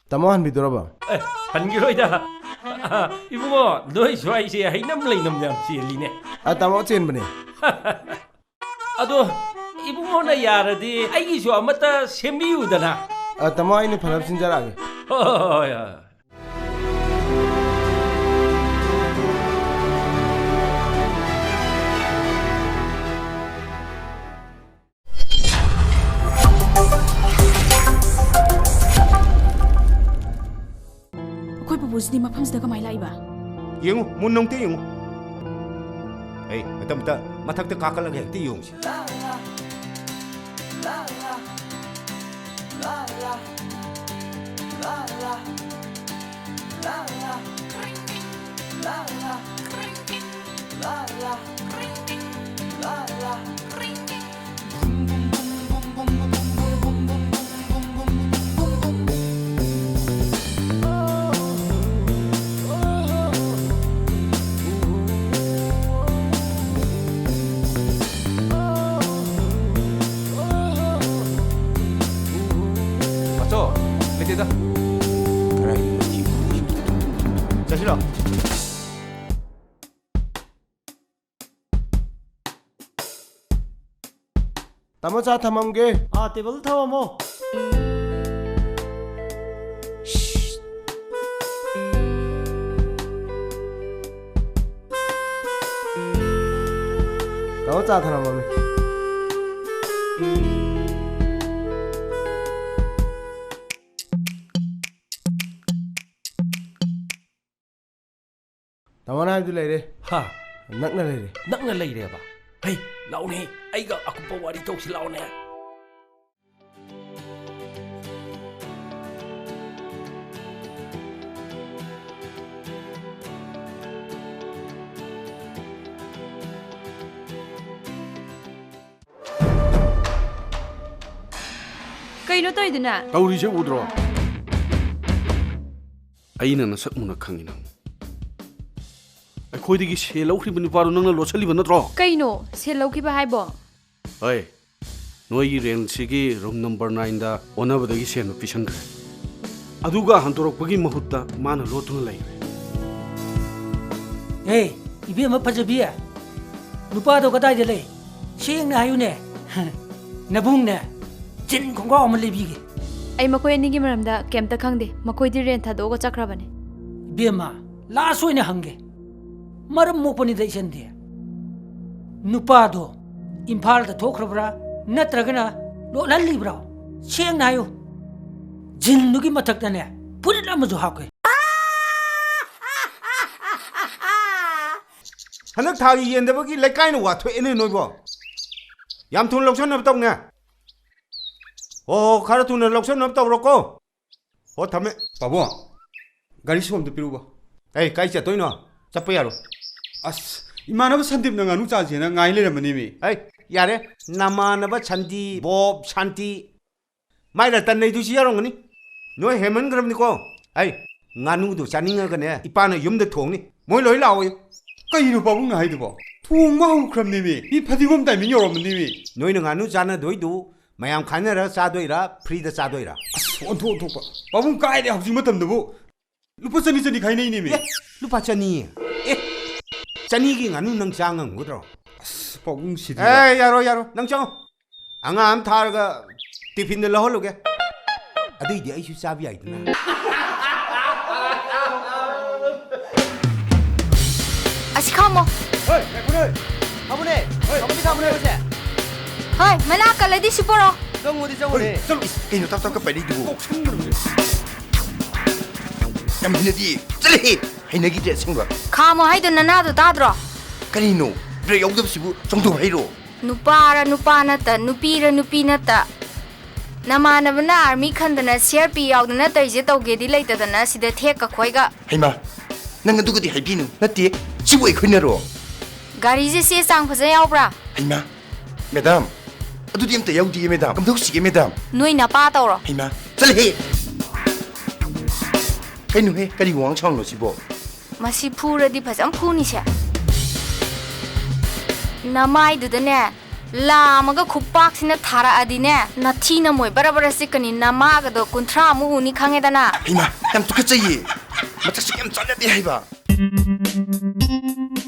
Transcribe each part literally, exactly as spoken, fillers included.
ꯇꯥꯃꯣ ꯍꯟꯕꯤꯗꯣꯔꯕ? ꯑꯦ, ꯍꯟꯈꯤꯔꯣꯏꯗ꯫ ꯏꯕꯨꯡꯉꯣ, ꯅꯣꯏ ꯁ꯭ꯋꯥꯏꯁꯦ ꯍꯩꯅꯝ ꯂꯩꯅꯝ ꯌꯥꯝ ꯆꯦꯜꯂꯤꯅꯦ꯫ ꯑ, ꯇꯥꯃꯣ ꯆꯦꯟꯕꯅꯦ꯫ ꯑꯗꯣ, ꯏꯕꯨꯡꯉꯣꯅ ꯌꯥꯔꯗꯤ ꯑꯩꯒꯤꯁꯨ ꯑꯃꯠꯇ ꯁꯦꯝꯕꯤꯌꯨꯗꯅ꯫ ꯑ, ꯇꯥꯃꯣ, ꯑꯩꯅ ꯐꯅꯕ ꯁꯤꯟꯖꯔꯛꯑꯒꯦ꯫ ꯍꯣꯏ, ꯍꯣꯏ, ꯍꯣꯏ, ꯍꯣꯏ꯫ ꯑꯩꯈꯣꯏ ꯄꯨꯄꯨꯁꯤꯗꯤ ꯃꯐꯝꯁꯤꯗ ꯀꯃꯥꯏꯅ ꯂꯥꯛꯏꯕ? ꯌꯦꯡꯉꯨ, ꯃꯨꯟꯅ ꯑꯃꯨꯛꯇ ꯌꯦꯡꯉꯨ꯫ ꯑꯩ, ꯃꯇꯝ, ꯃꯇꯝ, ꯃꯊꯛꯇ ꯀꯥꯈꯠꯂꯒ ꯍꯦꯛꯇ ꯌꯦꯡꯉꯨꯁꯤ꯫ ꯃꯆꯣ, ꯂꯩꯇꯦꯗ꯫ ꯀꯔꯥꯏꯗ ꯃꯊꯤ ꯆꯠꯁꯤꯔꯣ? ꯇꯥꯃꯣ, ꯆꯥ ꯊꯝꯃꯝꯒꯦ꯫ ꯑꯥ, ꯇꯦꯕꯜꯗ ꯊꯝꯃꯝꯃꯣ꯫ ꯇꯥꯃꯣ, ꯆꯥ ꯊꯝꯃꯝꯃꯦ꯫ ꯇꯥꯃꯣꯅ ꯍꯥꯏꯕꯗꯨ ꯂꯩꯔꯦ꯫ ꯍꯥ? ꯅꯛꯅ ꯂꯩꯔꯦ꯫ ꯅꯛꯅ ꯂꯩꯔꯦꯕ? ꯍꯩ, ꯂꯥꯎꯅꯦ, ꯑꯩꯒ ꯑꯀꯨꯞꯄ ꯋꯥꯔꯤ ꯇꯧꯁꯤ ꯂꯥꯎꯅꯦ꯫ ꯀꯩꯅꯣ ꯇꯧꯔꯤꯗꯨꯅ? ꯇꯧꯔꯤꯁꯦ ꯎꯗ꯭ꯔꯣ? ꯑꯩꯅ ꯅꯁꯛ ꯃꯨꯟꯅ ꯈꯪꯉꯤ ꯅꯪ꯫ ꯑꯩꯈꯣꯏꯗꯒꯤ ꯁꯦꯜ ꯂꯧꯈ꯭ꯔꯤꯕ ꯅꯨꯄꯥꯗꯣ ꯅꯪꯅ ꯂꯣꯠꯁꯜꯂꯤꯕ ꯅꯠꯇ꯭ꯔꯣ? ꯀꯩꯅꯣ ꯁꯦꯜ ꯂꯧꯈꯤꯕ ꯍꯥꯏꯕꯣ? ꯍꯣꯏ, ꯅꯣꯏꯒꯤ ꯔꯦꯟꯖꯁꯤꯒꯤ ꯔꯨꯝ ꯅꯝꯕꯔ ꯅꯥꯏꯟꯗ ꯑꯣꯟꯅꯕꯗꯒꯤ ꯁꯦꯜꯗꯣ ꯄꯤꯁꯟꯈ꯭ꯔꯦ꯫ ꯑꯗꯨꯒ ꯍꯟꯗꯣꯔꯛꯄꯒꯤ ꯃꯍꯨꯠꯇ ꯃꯥꯅ ꯂꯣꯠꯇꯨꯅ ꯂꯩꯈ꯭ꯔꯦ꯫ ꯑꯦ, ꯏꯕꯦꯝꯃ ꯐꯖꯕꯤ, ꯅꯨꯄꯥꯗꯣ ꯀꯗꯥꯏꯗ ꯂꯩ? ꯁꯦꯡꯅ ꯍꯥꯏꯌꯨꯅꯦ꯫ ꯅꯕꯨꯡꯅꯦ, ꯖꯤꯟ ꯈꯣꯡꯒ꯭ꯔꯥꯎ ꯑꯃ ꯂꯩꯕꯤꯒꯦ꯫ ꯑꯩ ꯃꯈꯣꯏ ꯑꯅꯤꯒꯤ ꯃꯔꯝꯗ ꯀꯩꯝꯇ ꯈꯪꯗꯦ꯫ ꯃꯈꯣꯏꯗꯤ ꯔꯦꯟ ꯊꯥꯗꯣꯛꯑꯒ ꯆꯠꯈ꯭ꯔꯕꯅꯦ꯫ ꯏꯕꯦꯝꯃ, ꯂꯥꯁ ꯑꯣꯏꯅ ꯍꯪꯒꯦ꯫ ꯃꯔꯝ ꯃꯣꯛꯄꯅꯤꯗ ꯏꯆꯟꯗꯤ꯫ ꯅꯨꯄꯥꯗꯣ ꯏꯝꯐꯥꯜꯗ ꯊꯣꯛꯈ꯭ꯔꯕ꯭ꯔꯥ, ꯅꯠꯇ꯭ꯔꯒꯅ ꯂꯣꯠꯍꯜꯂꯤꯕ꯭ꯔꯣ? ꯁꯦꯡꯅ ꯍꯥꯏꯌꯨ꯫ ꯖꯤꯟꯗꯨꯒꯤ ꯃꯊꯛꯇꯅꯦ ꯐꯨꯔꯤꯠ ꯑꯃꯁꯨ ꯍꯥꯞꯈ꯭ꯔꯦ꯫ ꯍꯟꯗꯛ ꯊꯥꯒꯤ ꯌꯦꯟꯗꯕꯒꯤ ꯂꯩꯀꯥꯏꯅ ꯋꯥꯊꯣꯛꯑꯦꯅꯦ ꯅꯣꯏꯕꯣ꯫ ꯌꯥꯝ ꯊꯨꯅ ꯂꯧꯁꯟꯅꯕ ꯇꯧꯅꯦ꯫ ꯍꯣ, ꯍꯣ, ꯈꯔ ꯊꯨꯅ ꯂꯧꯁꯟꯅꯕ ꯇꯧꯔꯣꯀꯣ꯫ ꯍꯣ, ꯊꯝꯃꯦ꯫ ꯄꯥꯕꯨꯡ, ꯒꯥꯔꯤ ꯁꯣꯝꯗ ꯄꯤꯔꯨꯕ꯫ ꯑꯩ ꯀꯥꯏ ꯆꯠꯇꯣꯏꯅꯣ? ꯆꯠꯄ ꯌꯥꯔꯣꯏ꯫ ꯑꯁ, ꯏꯃꯥꯟꯅꯕ ꯁꯟꯗꯤꯞꯅ ꯉꯥꯅꯨ ꯆꯥꯁꯦꯅ ꯉꯥꯏ ꯂꯩꯔꯝꯕꯅꯦꯃꯤ꯫ ꯑꯩ, ꯌꯥꯔꯦ꯫ ꯅꯃꯥꯟꯅꯕ ꯁꯟꯗꯤ, ꯕꯣꯞ, ꯁꯥꯟꯇꯤ, ꯃꯥꯏ ꯔꯇꯟ ꯂꯩꯗꯣꯏꯁꯤ ꯌꯥꯎꯔꯝꯒꯅꯤ꯫ ꯅꯣꯏ ꯍꯦꯟꯃꯟꯈ꯭ꯔꯕꯅꯤꯀꯣ꯫ ꯑꯩ, ꯉꯥꯅꯨꯗꯣ ꯆꯥꯅꯤꯡꯉꯒꯅꯦ, ꯏꯄꯥꯅ ꯌꯨꯝꯗ ꯊꯣꯡꯅꯤ꯫ ꯃꯣꯏ ꯂꯣꯏ ꯂꯥꯛꯑꯣꯌꯨ꯫ ꯀꯩꯅꯣ ꯄꯥꯕꯨꯡꯅ ꯍꯥꯏꯗꯨꯕꯣ? ꯊꯣꯡꯕ ꯍꯧꯈ꯭ꯔꯕꯅꯦꯃꯤ꯫ ꯃꯤ ꯐꯗꯤꯒꯣꯝ ꯇꯥꯏꯃꯤꯡ ꯌꯧꯔꯝꯃꯅꯦꯃꯤ꯫ ꯅꯣꯏꯅ ꯉꯥꯅꯨ ꯆꯥꯅꯗꯣꯏꯗꯨ ꯃꯌꯥꯝ ꯈꯥꯏꯅꯔ ꯆꯥꯗꯣꯏꯔꯥ, ꯐ꯭ꯔꯤꯗ ꯆꯥꯗꯣꯏꯔꯥ? ꯑꯁ, ꯑꯣꯟꯊꯣꯛ ꯑꯣꯟꯊꯣꯛꯄ꯫ ꯄꯥꯕꯨꯡ, ꯀꯥꯏꯗꯩ ꯍꯧꯖꯤꯛ ꯃꯇꯝꯗꯕꯨ ꯂꯨꯄꯥ ꯆꯅꯤ ꯆꯅꯤ ꯈꯥꯏꯅꯩꯅꯦꯃꯤ꯫ ꯑꯦ, ꯂꯨꯄꯥ ꯆꯅꯤ? ꯑꯦ, ꯆꯅꯤꯒꯤ ꯉꯥꯅꯨ ꯅꯪ ꯆꯥ ꯉꯝꯒꯗ꯭ꯔꯣ? ꯑꯁ, ꯄꯥꯕꯨꯡ ꯁꯤꯗꯤ꯫ ꯑꯦ, ꯌꯥꯔꯣꯏ, ꯌꯥꯔꯣꯏ꯫ ꯅꯪ ꯆꯪꯉꯣ꯫ ꯑꯉꯥꯡ ꯑꯃ ꯊꯥꯔꯒ ꯇꯤꯐꯤꯟꯗ ꯂꯧꯍꯜꯂꯨꯒꯦ꯫ ꯑꯗꯨꯏꯗꯤ ꯑꯩꯁꯨ ꯆꯥꯕ ꯌꯥꯏꯗꯅ꯫ ꯑꯁꯤ ꯈꯥꯝꯃꯣ꯫ ꯍꯣꯏ, ꯉꯥꯏꯈꯣꯅꯦ꯫ ꯈꯥꯝꯃꯨꯅꯦ꯫ ꯍꯣꯏ꯫ ꯈꯥꯝꯃꯨꯅꯦ, ꯈꯥꯝꯃꯨꯅꯦ, ꯍꯧꯖꯤꯛ꯫ ꯍꯣꯏ, ꯃꯅꯥ ꯀꯜꯂꯗꯤ ꯁꯤ ꯄꯣꯔꯣ꯫ ꯆꯪꯉꯨꯗꯤ ꯆꯪꯉꯨꯅꯦ꯫ ꯍꯣꯏ, ꯆꯠꯂꯨ꯫ ꯏꯁ, ꯀꯩꯅꯣ ꯇꯞ ꯇꯞꯀ ꯄꯥꯏꯔꯛꯏꯗꯨꯕꯨ? ꯀꯣꯛꯁꯟꯕꯅꯦ꯫ ꯌꯥꯝ ꯍꯩꯅꯗꯤ꯫ ꯆꯠꯂꯍꯦ꯫ ꯍꯩꯅꯈꯤꯗ꯭ꯔꯦ ꯑꯁꯦꯡꯕ꯫ ꯈꯥꯝꯃꯣ ꯍꯥꯏꯗꯣ ꯅꯅꯥꯗꯣ ꯇꯥꯗ꯭ꯔꯣ? ꯀꯔꯤꯅꯣ? ꯕ꯭ꯔꯦꯛ ꯌꯥꯎꯗꯕꯁꯤꯕꯨ ꯆꯣꯡꯊꯣꯛ ꯍꯩꯔꯣ? ꯅꯨꯄꯥꯔ ꯅꯨꯄꯥ ꯅꯠꯇ, ꯅꯨꯄꯤꯔ ꯅꯨꯄꯤ ꯅꯠꯇ, ꯅꯃꯥꯟꯅꯕꯅ ꯑꯥꯔꯃꯤ ꯈꯟꯗꯅ ꯁꯤ ꯑꯥꯔ ꯄꯤ ꯌꯥꯎꯗꯅ ꯇꯧꯔꯤꯁꯦ ꯇꯧꯒꯦꯗꯤ ꯂꯩꯇꯗꯅ ꯁꯤꯗ ꯊꯦꯛꯀ ꯈꯣꯏꯒ꯫ ꯍꯩꯃꯥ, ꯅꯪ ꯑꯗꯨꯒꯗꯤ ꯍꯥꯏꯕꯤꯅꯨ꯫ ꯅꯠꯇꯦ, ꯁꯤꯕꯨ ꯑꯩꯈꯣꯏꯅꯔꯣ? ꯒꯥꯔꯤꯁꯦ ꯆꯦ ꯆꯥꯡ ꯐꯖꯅ ꯌꯥꯎꯕ꯭ꯔꯥ? ꯍꯩꯃꯥ, ꯃꯦꯗꯥꯝ, ꯑꯗꯨꯗꯤ ꯑꯝꯇ ꯌꯥꯎꯗꯤꯌꯦ ꯃꯦꯗꯥꯝ꯫ ꯀꯝꯗꯧꯁꯤꯒꯦ ꯃꯦꯗꯥꯝ? ꯅꯣꯏ ꯅꯄꯥ ꯇꯧꯔꯣ꯫ ꯍꯩꯃꯥ, ꯆꯠꯂꯍꯦ! ꯀꯩꯅꯣꯍꯦ, ꯀꯔꯤ ꯋꯥꯉꯥꯡ ꯁꯉꯥꯡꯅꯣ ꯁꯤꯕꯣ? ꯃꯁꯤ ꯐꯨꯔꯗꯤ ꯐꯖꯅ ꯐꯨꯅꯤꯁꯦ꯫ ꯅꯃꯥꯏꯗꯨꯗꯅꯦ, ꯂꯥꯝꯃꯒ ꯈꯨꯄꯥꯛꯁꯤꯅ ꯊꯥꯔꯛꯑꯗꯤꯅꯦ, ꯅꯊꯤ ꯅꯃꯣꯏ ꯕꯔ ꯕꯔ ꯆꯤꯛꯀꯅꯤ, ꯅꯃꯥꯒꯗꯣ ꯀꯨꯟꯊ꯭ꯔꯥ ꯑꯃꯨꯛ ꯎꯅꯤ ꯈꯪꯉꯦꯗꯅ꯫ ꯍꯩꯃꯥ, ꯌꯥꯝ ꯇꯨꯀꯠꯆꯩꯌꯦ꯫ ꯃꯆꯛꯁꯨ ꯌꯥꯝ ꯆꯥꯟꯅꯗꯦ ꯍꯥꯏꯕ꯫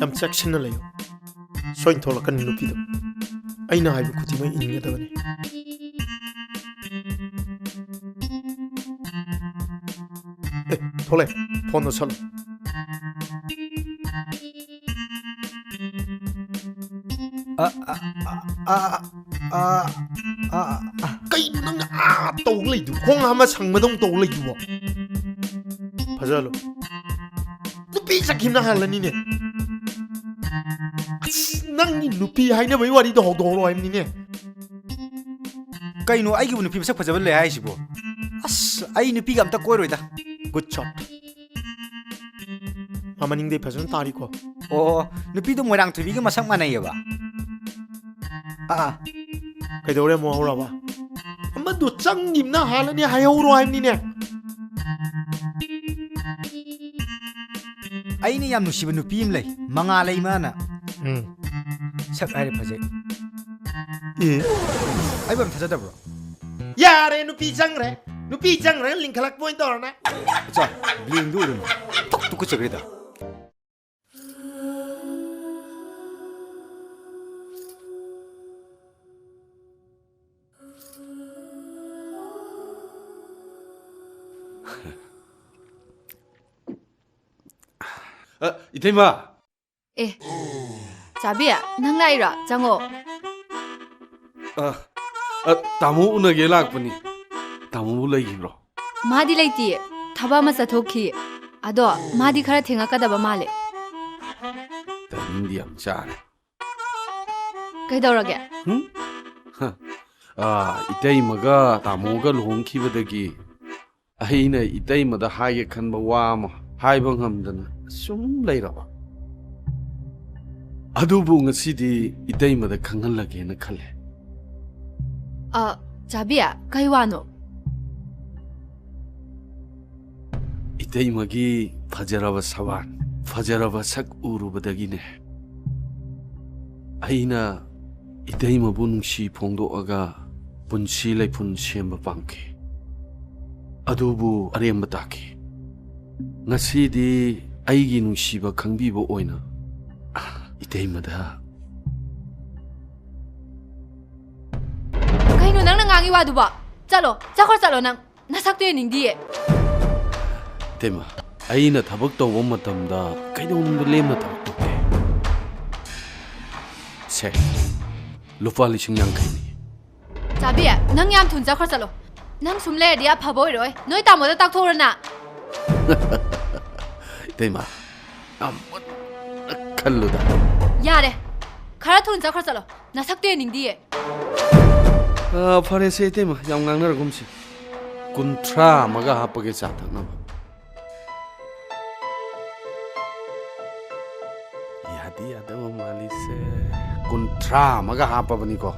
ꯌꯥꯝ ꯆꯦꯛꯁꯤꯟꯅ ꯂꯩꯌꯨ꯫ ꯁꯣꯏꯅ ꯊꯣꯛꯂꯛꯀꯅꯤ ꯅꯨꯄꯤꯗꯣ꯫ ꯑꯩꯅ ꯍꯥꯏꯕ ꯈꯨꯗꯤꯡꯃꯛ ꯏꯟꯒꯗꯕꯅꯤ꯫ ꯑꯦ, ꯊꯣꯛꯂꯛꯑꯦ꯫ ꯐꯣꯟꯗꯣ ꯁꯠꯂꯨ꯫ ꯑ, ꯑ, ꯑ, ꯑ, ꯑ, ꯑ, ꯑ, ꯑ꯫ ꯀꯩꯅꯣ ꯅꯪꯅ ꯑꯥ ꯇꯧ ꯂꯩꯗꯨꯕꯣ? ꯈꯣꯡ ꯑꯃ ꯁꯪꯕꯗꯧ ꯇꯧ ꯂꯩꯗꯨꯕꯣ? ꯐꯖꯍꯜꯂꯨ꯫ ꯅꯨꯄꯤ ꯆꯠꯈꯤꯕꯅ ꯍꯥꯜꯂꯅꯤꯅꯦ꯫ ꯑꯁ, ꯅꯪꯒꯤ ꯅꯨꯄꯤ ꯍꯥꯏꯅꯕꯒꯤ ꯋꯥꯔꯤꯗꯣ ꯍꯧꯗꯣꯛꯍꯧꯔꯣ ꯍꯥꯏꯕꯅꯤꯅꯦ꯫ ꯀꯩꯅꯣ, ꯑꯩꯒꯤꯕꯨ ꯅꯨꯄꯤ ꯃꯁꯛ ꯐꯖꯕ ꯂꯩ ꯍꯥꯏꯁꯤꯕꯣ? ꯑꯁ, ꯑꯩ ꯅꯨꯄꯤꯒ ꯑꯝꯇ ꯀꯣꯏꯔꯣꯏꯗ꯫ Good shot꯫ ꯃꯥ ꯃꯅꯤꯡꯗꯩ ꯐꯖꯅ ꯇꯥꯔꯤꯀꯣ꯫ ꯑꯣ, ꯅꯨꯄꯤꯗꯣ ꯃꯣꯏꯔꯥꯡꯊꯣꯏꯕꯤꯒ ꯃꯁꯛ ꯃꯥꯟꯅꯩꯌꯦꯕ꯫ ꯑꯥ꯫ ꯀꯩꯗꯧꯔꯦ ꯑꯃꯨꯛ ꯍꯧꯔꯕ? ꯑꯃꯗꯣ ꯆꯪꯈꯤꯕꯅ ꯍꯥꯜꯂꯅꯤ ꯍꯥꯏꯍꯧꯔꯣ ꯍꯥꯏꯕꯅꯤꯅꯦ꯫ ꯑꯩꯅ ꯌꯥꯝ ꯅꯨꯡꯁꯤꯕ ꯅꯨꯄꯤ ꯑꯃ ꯂꯩ, ꯃꯉꯥꯜ ꯂꯩꯃꯅ꯫ ꯎꯝ꯫ ꯁꯛ ꯍꯥꯏꯔꯦ ꯐꯖꯩ꯫ ꯑꯦ꯫ ꯑꯩꯕꯨ ꯌꯥꯝ ꯊꯥꯖꯗꯕ꯭ꯔꯣ? ꯌꯥꯔꯦ, ꯅꯨꯄꯤ ꯆꯪꯈ꯭ꯔꯦ꯫ ꯅꯨꯄꯤ ꯆꯪꯈ꯭ꯔꯦ, ꯂꯤꯡꯈꯠꯂꯛꯄ ꯑꯣꯏꯅ ꯇꯧꯔꯅꯦ꯫ ꯑꯆꯥ, ꯕ꯭ꯂꯦꯡꯗꯨ ꯑꯣꯏꯔꯝꯃꯤ꯫ ꯊꯨꯛ ꯇꯨꯀꯠꯆꯈ꯭ꯔꯦꯗ꯫ ꯑ, ꯏꯇꯩꯃ! ꯑꯦ, ꯆꯥꯕꯤ, ꯅꯪ ꯂꯥꯛꯏꯔꯣ? ꯆꯪꯉꯣ꯫ ꯑ, ꯑ, ꯇꯥꯃꯣ ꯎꯅꯒꯦ ꯂꯥꯛꯄꯅꯤ꯫ ꯇꯥꯃꯣꯕꯨ ꯂꯩꯈꯤꯕ꯭ꯔꯣ? ꯃꯥꯗꯤ ꯂꯩꯇꯤꯌꯦ, ꯊꯕꯛ ꯑꯃ ꯆꯠꯊꯣꯛꯈꯤ꯫ ꯑꯗꯣ ꯃꯥꯗꯤ ꯈꯔ ꯊꯦꯡꯉꯛꯀꯗꯕ ꯃꯥꯜꯂꯦ꯫ ꯇꯥꯏꯃꯤꯡꯗꯤ ꯌꯥꯝ ꯆꯥꯔꯦ꯫ ꯀꯩꯗꯧꯔꯒꯦ? ꯍꯨꯝ? ꯍ, ꯑ, ꯏꯇꯩꯃꯒ ꯇꯥꯃꯣꯒ ꯂꯨꯍꯣꯡꯈꯤꯕꯗꯒꯤ ꯑꯩꯅ ꯏꯇꯩꯃꯗ ꯍꯥꯏꯒꯦ ꯈꯟꯕ ꯋꯥ ꯑꯃ ꯍꯥꯏꯕ ꯉꯝꯗꯅ ꯁꯨꯝ ꯂꯩꯔꯕ꯫ ꯑꯗꯨꯕꯨ ꯉꯁꯤꯗꯤ ꯏꯇꯩꯃꯗ ꯈꯪꯍꯜꯂꯒꯦꯅ ꯈꯜꯂꯦ꯫ ꯑ, ꯆꯥꯕꯤ, ꯀꯩ ꯋꯥꯅꯣ? ꯏꯇꯩꯃꯒꯤ ꯐꯖꯔꯕ ꯁꯕꯥꯟ, ꯐꯖꯔꯕ ꯁꯛ ꯎꯔꯨꯕꯗꯒꯤꯅꯦ, ꯑꯩꯅ ꯏꯇꯩꯃꯕꯨ ꯅꯨꯡꯁꯤ ꯐꯣꯡꯗꯣꯛꯑꯒ ꯄꯨꯟꯁꯤ ꯂꯩꯄꯨꯟ ꯁꯦꯝꯕ ꯄꯥꯝꯈꯤ꯫ ꯑꯗꯨꯕꯨ ꯑꯔꯦꯝꯕ ꯇꯥꯈꯤ꯫ ꯉꯁꯤꯗꯤ ꯑꯩꯒꯤ ꯅꯨꯡꯁꯤꯕ ꯈꯪꯕꯤꯕ ꯑꯣꯏꯅ ꯏꯇꯩꯃꯗ꯫ ꯀꯩꯅꯣ ꯅꯪꯅ ꯉꯥꯡꯉꯤ ꯋꯥꯗꯨꯕꯣ? ꯆꯠꯂꯣ, ꯆꯠꯈ꯭ꯔꯣ ꯆꯠꯂꯣ ꯅꯪ꯫ ꯅꯁꯛꯇꯣ ꯌꯦꯡꯅꯤꯡꯗꯤꯌꯦ꯫ ꯏꯇꯩꯃ, ꯑꯩꯅ ꯊꯕꯛ ꯇꯧꯕ ꯃꯇꯝꯗ ꯀꯩꯗꯧꯅꯨꯡꯗ ꯂꯦꯝꯅ ꯊꯕꯛ ꯇꯧꯗꯦ꯫ ꯁꯦ, ꯂꯨꯄꯥ ꯂꯤꯁꯤꯡ ꯌꯥꯡꯈꯩꯅꯤ꯫ ꯆꯥꯕꯤ, ꯅꯪ ꯌꯥꯝ ꯊꯨꯅ ꯆꯠꯈ꯭ꯔꯣ ꯆꯠꯂꯣ꯫ ꯅꯪ ꯁꯨꯝ ꯂꯩꯔꯗꯤ ꯑꯐꯕ ꯑꯣꯏꯔꯣꯏ꯫ ꯅꯣꯏ ꯇꯥꯃꯣꯗ ꯇꯥꯛꯊꯣꯛꯎꯔꯣ ꯅꯪ꯫ ꯏꯇꯩꯃ, ꯌꯥꯝ ꯃꯨꯟꯅ ꯈꯜꯂꯨꯗ꯫ ꯌꯥꯔꯦ, ꯈꯔ ꯊꯨꯅ ꯆꯠꯈ꯭ꯔꯣ ꯆꯠꯂꯣ꯫ ꯅꯁꯛꯇꯣ ꯌꯦꯡꯅꯤꯡꯗꯤꯌꯦ꯫ ꯑꯥ, ꯐꯔꯦꯁꯦ ꯏꯇꯩꯃ, ꯌꯥꯝ ꯉꯥꯡꯅꯔꯒꯨꯝꯁꯤ꯫ ꯀꯨꯟꯊ꯭ꯔꯥ ꯑꯃꯒ ꯍꯥꯞꯄꯒꯦ ꯆꯥ ꯊꯛꯅꯕ꯫ ꯌꯥꯗꯤ ꯌꯥꯗꯕ ꯃꯥꯜꯂꯤꯁꯦ꯫ ꯀꯨꯟꯊ꯭ꯔꯥ ꯑꯃꯒ ꯍꯥꯞꯄꯕꯅꯤꯀꯣ꯫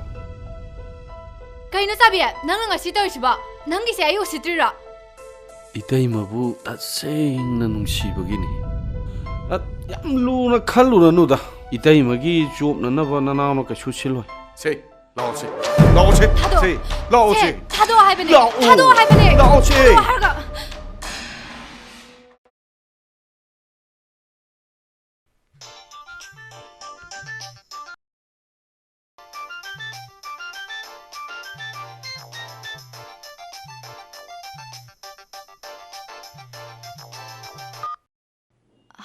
ꯀꯩꯅꯣ ꯆꯥꯕꯤ, ꯅꯪꯅ ꯉꯁꯤ ꯇꯧꯔꯤꯁꯤꯕꯣ? ꯅꯪꯒꯤꯁꯦ ꯑꯩ ꯎꯁꯤꯠꯇ꯭ꯔꯤꯔꯣ? ꯏꯇꯩꯃꯕꯨ ꯇꯁꯦꯡꯅ ꯅꯨꯡꯁꯤꯕꯒꯤꯅꯤ꯫ ꯑ, ꯌꯥꯝ ꯂꯨꯅ ꯈꯜꯂꯨꯔꯅꯨꯗ꯫ ꯏꯇꯩꯃꯒꯤ ꯆꯣꯞꯅꯅꯕ ꯅꯅꯥꯎꯅ ꯀꯩꯁꯨ ꯁꯤꯜꯂꯣꯏ꯫ ꯁꯦ, ꯂꯥꯛꯑꯣꯁꯦ꯫ ꯂꯥꯛꯑꯣꯁꯦ꯫ ꯊꯥꯗꯣꯛꯑꯣ꯫ ꯁꯦ, ꯂꯥꯛꯑꯣꯁꯦ꯫ ꯁꯦ, ꯊꯥꯗꯣꯛꯑꯣ ꯍꯥꯏꯕꯅꯦ꯫ ꯂꯥꯛꯑꯣ꯫ ꯊꯥꯗꯣꯛꯑꯣ ꯍꯥꯏꯕꯅꯦ꯫ ꯂꯥꯛꯑꯣꯁꯦ꯫ ꯊꯥꯗꯣꯛꯑꯣ ꯍꯥꯏꯔꯒ꯫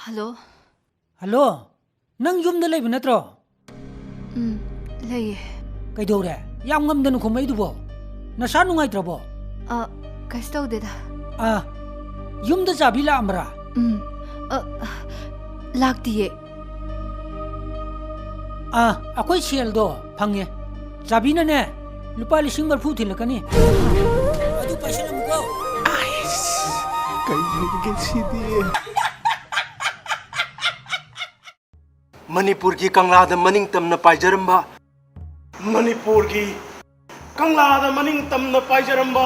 ꯍꯜꯂꯣ꯫ ꯍꯜꯂꯣ, ꯅꯪ ꯌꯨꯝꯗ ꯂꯩꯕ ꯅꯠꯇ꯭ꯔꯣ? ꯎꯝ, ꯂꯩꯌꯦ꯫ ꯀꯩꯗꯧꯔꯦ? ꯌꯥꯝ ꯉꯝꯗꯅ ꯈꯨꯝꯃꯛꯏꯗꯨꯕꯣ? ꯅꯁꯥ ꯅꯨꯡꯉꯥꯏꯇ꯭ꯔꯕꯣ? ꯑ, ꯀꯩꯁꯨ ꯇꯧꯗꯦꯗ꯫ ꯑ, ꯌꯨꯝꯗ ꯆꯥꯕꯤ ꯂꯥꯛꯑꯝꯕ꯭ꯔꯥ? ꯎꯝ, ꯑ, ꯂꯥꯛꯇꯤꯌꯦ꯫ ꯑ, ꯑꯩꯈꯣꯏ ꯁꯦꯜꯗꯣ ꯐꯪꯉꯦ꯫ ꯆꯥꯕꯤꯅꯅꯦ, ꯂꯨꯄꯥ ꯂꯤꯁꯤꯡ ꯃꯔꯤꯐꯨ ꯊꯤꯜꯂꯛꯀꯅꯤ꯫ ꯑꯗꯨ ꯄꯥꯏꯁꯤꯜꯂꯝꯃꯨꯀꯣ꯫ ꯑꯩꯁ, ꯀꯩꯅꯣꯒꯦ ꯁꯤꯗꯤ? ꯃꯅꯤꯄꯨꯔꯒꯤ ꯀꯪꯂꯥꯗ ꯃꯅꯤꯡ ꯇꯝꯅ ꯄꯥꯏꯖꯔꯝꯕ, ꯃꯅꯤꯄꯨꯔꯒꯤ ꯀꯪꯂꯥꯗ ꯃꯅꯤꯡ ꯇꯝꯅ ꯄꯥꯏꯖꯔꯝꯕ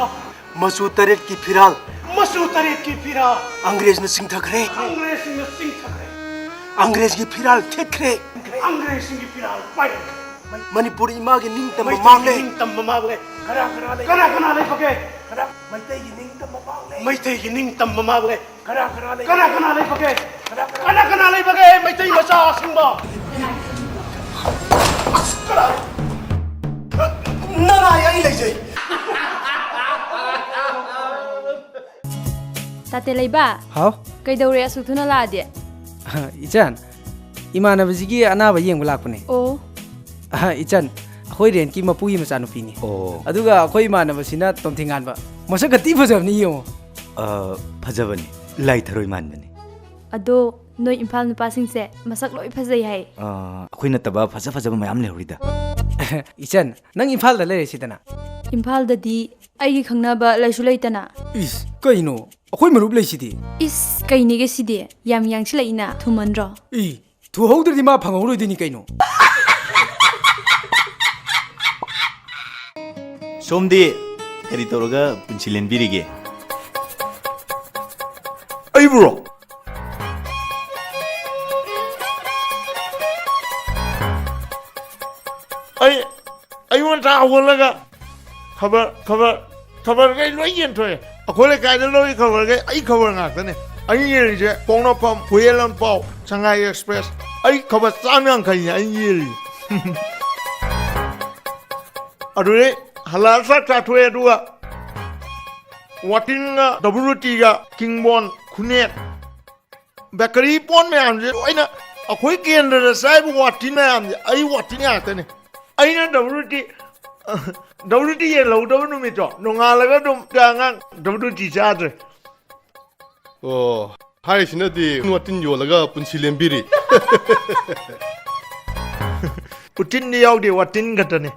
ꯃꯆꯨ ꯇꯔꯦꯠꯀꯤ ꯐꯤꯔꯥꯜ, ꯃꯆꯨ ꯇꯔꯦꯠꯀꯤ ꯐꯤꯔꯥꯜ ꯑꯪꯒ꯭ꯔꯦꯖꯅ ꯆꯤꯡꯊꯈ꯭ꯔꯦ꯫ ꯑꯪꯒ꯭ꯔꯦꯖꯁꯤꯡꯅ ꯆꯤꯡꯊꯈ꯭ꯔꯦ꯫ ꯑꯪꯒ꯭ꯔꯦꯖꯒꯤ ꯐꯤꯔꯥꯜ ꯊꯦꯠꯈ꯭ꯔꯦ꯫ ꯑꯪꯒ꯭ꯔꯦꯖꯁꯤꯡꯒꯤ ꯐꯤꯔꯥꯜ ꯄꯥꯏꯔꯛꯈ꯭ꯔꯦ꯫ ꯃꯅꯤꯄꯨꯔ ꯏꯃꯥꯒꯤ ꯅꯤꯡꯇꯝꯕ ꯃꯩꯇꯩꯒꯤ ꯃꯥꯡꯂꯦ꯫ ꯅꯤꯡꯇꯝꯕ ꯃꯥꯡꯂꯦ꯫ ꯀꯅꯥ ꯀꯅꯥ ꯂꯩ? ꯀꯅꯥ ꯀꯅꯥ ꯂꯩꯕꯒꯦ? ꯀꯅꯥ? ꯃꯩꯇꯩꯒꯤ ꯅꯤꯡꯇꯝꯕ ꯃꯥꯡꯂꯦ꯫ ꯃꯩꯇꯩꯒꯤ ꯅꯤꯡꯇꯝꯕ ꯃꯥꯡꯂꯦ꯫ ꯀꯅꯥ ꯀꯅꯥ ꯂꯩ? ꯀꯅꯥ ꯀꯅꯥ ꯂꯩꯕꯒꯦ? ꯀꯅꯥ ꯀꯅꯥ? ꯀꯅꯥ ꯀꯅꯥ ꯂꯩꯕꯒꯦ? ꯃꯩꯇꯩ ꯃꯆꯥ ꯑꯁꯤꯡꯕ꯫ ꯅꯅꯥꯏ ꯑꯩ ꯂꯩꯖꯩ꯫ ꯇꯥꯇꯦ ꯂꯩꯕ꯫ ꯍꯥꯎ꯫ ꯀꯩꯗꯧꯔꯦ ꯑꯁꯨꯛ ꯊꯨꯅ ꯂꯥꯛꯑꯗꯤ? ꯏꯆꯟ, ꯏꯃꯥꯟꯅꯕꯁꯤꯒꯤ ꯑꯅꯥꯕ ꯌꯦꯡꯕ ꯂꯥꯛꯄꯅꯦ꯫ ꯑꯣ꯫ ꯑꯍ, ꯏꯆꯟ, ꯑꯩꯈꯣꯏ ꯔꯦꯟꯠꯀꯤ ꯃꯄꯨꯒꯤ ꯃꯆꯥꯅꯨꯄꯤꯅꯤ꯫ ꯑꯣ꯫ ꯑꯗꯨꯒ ꯑꯩꯈꯣꯏ ꯏꯃꯥꯟꯅꯕꯁꯤꯅ ꯇꯣꯝꯊꯤꯉꯥꯟꯕ꯫ ꯃꯁꯛ ꯈꯇꯤ ꯐꯖꯕꯅꯤ ꯌꯦꯡꯉꯣ꯫ ꯑ, ꯐꯖꯕꯅꯤ꯫ ꯂꯥꯏ ꯊꯔꯣꯏ ꯃꯥꯟꯕꯅꯤ꯫ ꯑꯗꯣ ꯅꯣꯏ ꯏꯝꯐꯥꯜ ꯅꯨꯄꯥꯁꯤꯡꯁꯦ ꯃꯁꯛ ꯂꯣꯏ ꯐꯖꯩ ꯍꯥꯏ꯫ ꯑ, ꯑꯩꯈꯣꯏ ꯅꯠꯇꯕ ꯐꯖ ꯐꯖꯕ ꯃꯌꯥꯝ ꯂꯩꯍꯧꯔꯤꯗ꯫ ꯏꯆꯟ, ꯅꯪ ꯏꯝꯐꯥꯜꯗ ꯂꯩꯔꯦ ꯁꯤꯗꯅ? ꯏꯝꯐꯥꯜꯗꯗꯤ ꯑꯩꯒꯤ ꯈꯪꯅꯕ ꯂꯩꯁꯨ ꯂꯩꯇꯅ꯫ ꯏꯁ, ꯀꯩꯅꯣ? ꯑꯩꯈꯣꯏ ꯃꯔꯨꯞ ꯂꯩꯁꯤꯗꯤ꯫ ꯏꯁ, ꯀꯩꯅꯤꯒꯦ ꯁꯤꯗꯤ? ꯌꯥꯝ ꯌꯥꯡꯁꯤꯜꯂꯛꯏꯅ, ꯊꯨꯃꯟꯗ꯭ꯔꯣ? ꯏ, ꯊꯨꯍꯧꯗ꯭ꯔꯗꯤ ꯃꯥ ꯐꯪꯍꯧꯔꯣꯏꯗꯣꯏꯅꯤ ꯀꯩꯅꯣ꯫ ꯁꯣꯝꯗꯤ ꯀꯔꯤ ꯇꯧꯔꯒ ꯄꯨꯟꯁꯤ ꯂꯦꯟꯕꯤꯔꯤꯒꯦ? ꯑꯩꯕꯨꯔꯣ? ꯑꯩ, ꯑꯌꯨꯛ ꯉꯟꯇꯥ ꯍꯧꯒꯠꯂꯒ ꯈꯕꯔ, ꯈꯕꯔ, ꯈꯕꯔꯈꯩ ꯂꯣꯏ ꯌꯦꯟꯊꯣꯛꯑꯦ꯫ ꯑꯩꯈꯣꯏ ꯂꯩꯀꯥꯏꯗ ꯂꯧꯔꯤ ꯈꯕꯔꯈꯩ ꯑꯩ ꯈꯕꯔ ꯉꯥꯛꯇꯅꯦ꯫ ꯑꯩꯅ ꯌꯦꯜꯂꯤꯁꯦ ꯄꯣꯛꯅꯐꯝ, ꯍꯨꯌꯦꯟ ꯂꯟꯄꯥꯎ, ꯁꯉꯥꯏ ꯑꯦꯛꯁꯄ꯭ꯔꯦꯁ꯫ ꯑꯩ ꯈꯕꯔ ꯆꯥꯝ ꯌꯥꯡꯈꯩꯅꯦ ꯑꯩꯅ ꯌꯦꯜꯂꯤ꯫ ꯑꯗꯨꯗꯩ ꯍꯜꯂꯛꯑ ꯆꯥꯛ ꯆꯥꯊꯣꯛꯑꯦ, ꯑꯗꯨꯒ ꯋꯥꯇꯤꯟꯒ ꯗꯕꯜ ꯔꯣꯇꯤꯒ ꯀꯤꯡꯕꯣꯟ ꯈꯨꯅꯦꯛ ꯕꯦꯀꯔꯤ ꯄꯣꯠ ꯃꯌꯥꯝꯁꯦ ꯂꯣꯏꯅ ꯑꯩꯈꯣꯏ ꯀꯦꯟꯗ꯭ꯔꯗ ꯆꯥꯏꯕ ꯋꯥꯇꯤꯟ ꯃꯌꯥꯝꯁꯦ ꯑꯩ ꯋꯥꯇꯤꯟ ꯉꯥꯛꯇꯅꯦ꯫ ꯑꯩꯅ ꯗꯕꯜ ꯔꯣꯇꯤ, ꯗꯕꯜ ꯔꯣꯇꯤ ꯌꯦꯜꯍꯧꯗꯕ ꯅꯨꯃꯤꯠꯇꯣ ꯅꯣꯡꯉꯥꯜꯂꯒ ꯑꯗꯨꯝ ꯑꯉꯥꯡ ꯗꯕꯜ ꯔꯣꯇꯤ ꯆꯥꯗ꯭ꯔꯦ꯫ ꯑꯣ, ꯍꯥꯏꯔꯤꯁꯤꯅꯗꯤ ꯋꯥꯇꯤꯟ ꯌꯣꯜꯂꯒ ꯄꯨꯟꯁꯤ ꯂꯦꯟꯕꯤꯔꯤ꯫ ꯎꯇꯤꯟꯗꯤ ꯌꯥꯎꯗꯦ, ꯋꯥꯇꯤꯟ ꯈꯛꯇꯅꯦ꯫